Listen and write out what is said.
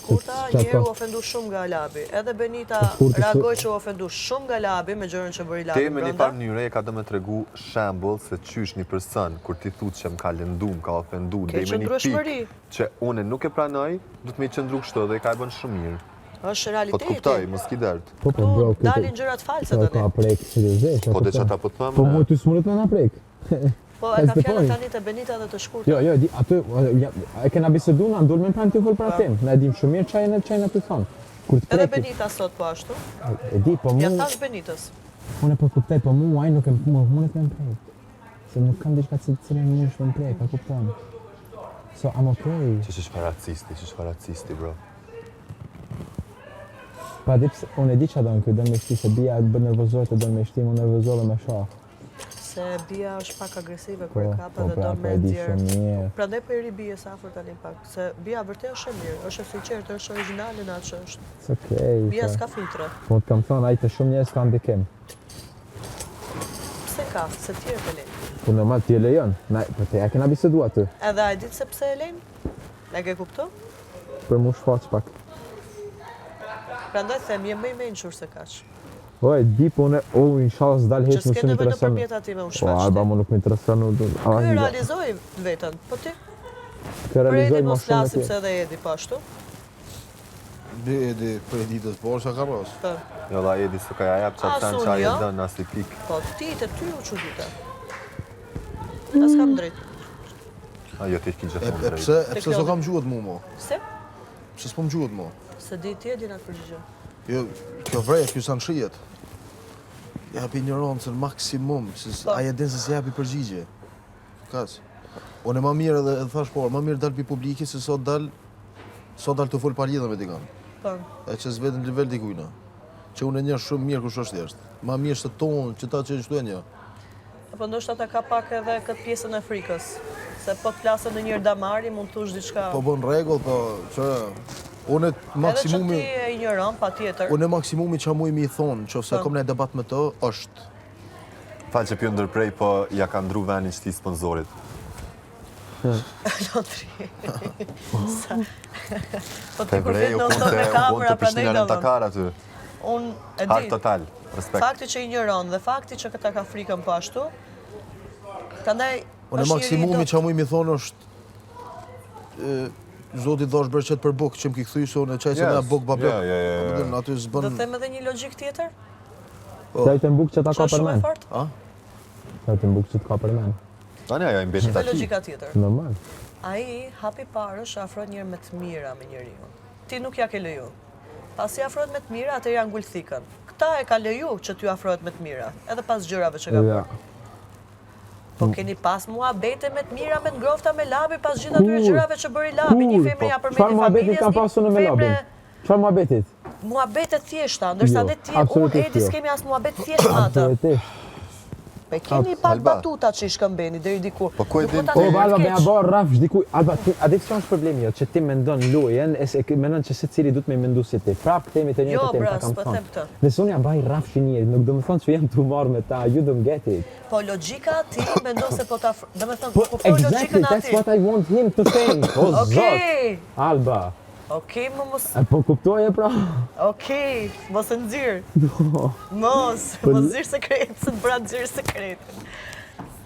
Shkurta njëherë u ofendu shumë nga Labi. Edhe Benita reagoi që u ofendu shumë nga Labi me gjërën që bëri Labi brenda. Te me një farë mënyre e ka do me tregu shembull se qysh një person kur ti thu që më ka lëndu, më ka ofendu, deri me një pikë që unë nuk e pranoj, duhet me i qëndru kështu dhe e ka e bën shumë mirë. Është realiteti. Po të kuptoj, mos ki dert. Po po bro, këtu dalin gjërat false tani. Ka prek seriozisht. Po de çata po të them. Po mu ty s'mundet me na prek. Po e ka fjalën tani te Benita dhe te Shkurta. Jo, jo, di, aty e kena bisedu na ndul me pranë të fol për atë. Na e dim shumë mirë çaj në çaj na të thon. Kur të prek. Edhe Benita sot po ashtu. E di, po mu. Ja thash Benitës. Unë po kuptoj, po mu ai nuk e mundet me më prek. Se nuk kam diçka të cilën mundesh me më prek, a kupton? So I'm okay. Që që çfarë racisti, që çfarë racisti, bro. Pa di pse, unë e di ç'a don ky, don me shti se bia bën nervozohet e don me shti, mu nervozove me sha. Se bia është pak agresive kur e Po, kap po edhe pra, don po me e di nxjerr. shumë mirë. Prandaj po i ri bies afër tani pak, se bia vërtet është e mirë, është e sinqertë, është origjinale në atë që është. It's okay. Bia po. s'ka filtre. Po të kam thënë, ai te shumë njerëz ka ndikim. Pse ka? Se tjerët e lejnë. Po normal ti e lejon. Na, po te ja kena bisedu aty. Edhe a e ditë se pse e lejnë? E ke kuptu? Për mu shfaq pak. Prandaj them, je më i mençur se kaq. Po e di po unë, o inshallah s'dal Që hiç s'ke më nevojë intereson. nëpërmjet atij me u Po shfaq Alba ti. mu nuk më intereson, u do. Ky e realizoi veten, po ti? Ky Për realizoi Edin më mos shumë flasim e se edhe Edi po ashtu. Di Edi për Editës, po është karros. Po. Jo la Edi s'ka ja jap çat As sen unë, çaj e jo. dën as i pik. Po ti te ty u çudita. A s'kam drejt. A jo ti ki E, gjithmonë e drejt. pse, e pse s'o Klodi. kam gjuhet mu mo? Pse? Pse s'po më gjuhet mo? Se di ti e din atë përgjigje. Jo, kjo vrej, kjo sa në shijet. Japi ignorancën maksimum, se s- Po. ai e din se si japi përgjigje. Kas. Unë ma mirë edhe e thash por, ma mirë dal pi publiki se sot dal sot dal të fol pa lidhje me dikon. Po. E që s'vetën në nivel dikujna. Që unë e njoh shumë mirë kush është thjesht. Ma mirë se tonë, që ta që kështu e njoh. Apo ndoshta ta ka pak edhe këtë pjesën e frikës. Se po të plasë ndonjëherë damari, mund të thush diçka. Po bën rregull, po që unë Edhe që maksimumi ti e injoron, patjetër. unë maksimumi që muj mi thonë, nëse Po. kam në debat me të, është Fal që pjo ndërprej, po ja ka ndru venin qëti sponsorit. Lotri. Sa- Po ti Te kur vrej, flet u non kon stop te me u kon kamera, te prandaj Prishtina dallon. Rent-a-Car aty. Unë e Hard di. total, respekt. Fakti që injoron dhe fakti që këta ka frikën po ashtu, prandaj Unë është njeri i maksimumi dobët. që muj mi thonë është e, Zoti dhash bereqet për bukë që më ki kthy se unë e qaj se Yes. na bukë ba blok. Yeah, yeah, yeah, yeah. Po, dhe, Aty s'bën Do them edhe një logjik tjetër? Po. Sa i të mbuk që ta Që ka është shumë e përmen. fortë? A? Sa i të mbuk që të ka përmen. Tani ajo i mbetet Dhe aty. logjika tjetër. Normal. Ai hapi parë është afrohet njëherë me të mira me njeriu. Ti nuk ja ke leju. Pasi afrohet me të mira, atëherë ja ngul thikën. Këta e ka leju që t'ju afrohet me të mira, edhe pas gjërave që ka Ja. bërë. Po keni pas muhabete me të mira, me të ngrofta me Labi, pas gjithë atyre Kur? gjërave që bëri Labi, një Kur? femër ja Po, përmendi Çfarë muhabetit familjes, kam një pasur unë me femre Labin? Çfarë muhabetit? Muhabete thjeshta, ndërsa Jo, ne ti, unë absolutisht Edi jo. s'kemi as muhabet thjesht me atë. Absolutisht. Po keni pak Alba. batuta që i shkëmbeni deri diku. Po ku e Nuk din ta ti? Po them Alba me keq. ja bë rrafsh diku. Alba ti a di çfarë është problemi jo që ti mendon lojën e se mendon që secili duhet me mendu si ti. Prap kthehemi te Jo, njëjta temë bra, ta kam s'po thënë. them këtë. Nëse unë ja mbaj rrafshin njerit, nuk do të thonë që jam tu marrë me ta, you don't get it. Po logjika ti mendon se po ta, do të thënë, Po kuptoj exactly, logjikën that's aty. what I want him to think. O zot. Okej. Alba, Okej, më mos e po kuptoje pra? Okej, mos e nxirr. Mos, Po mos nxirr sekretin, se të bëra nxirr sekretin.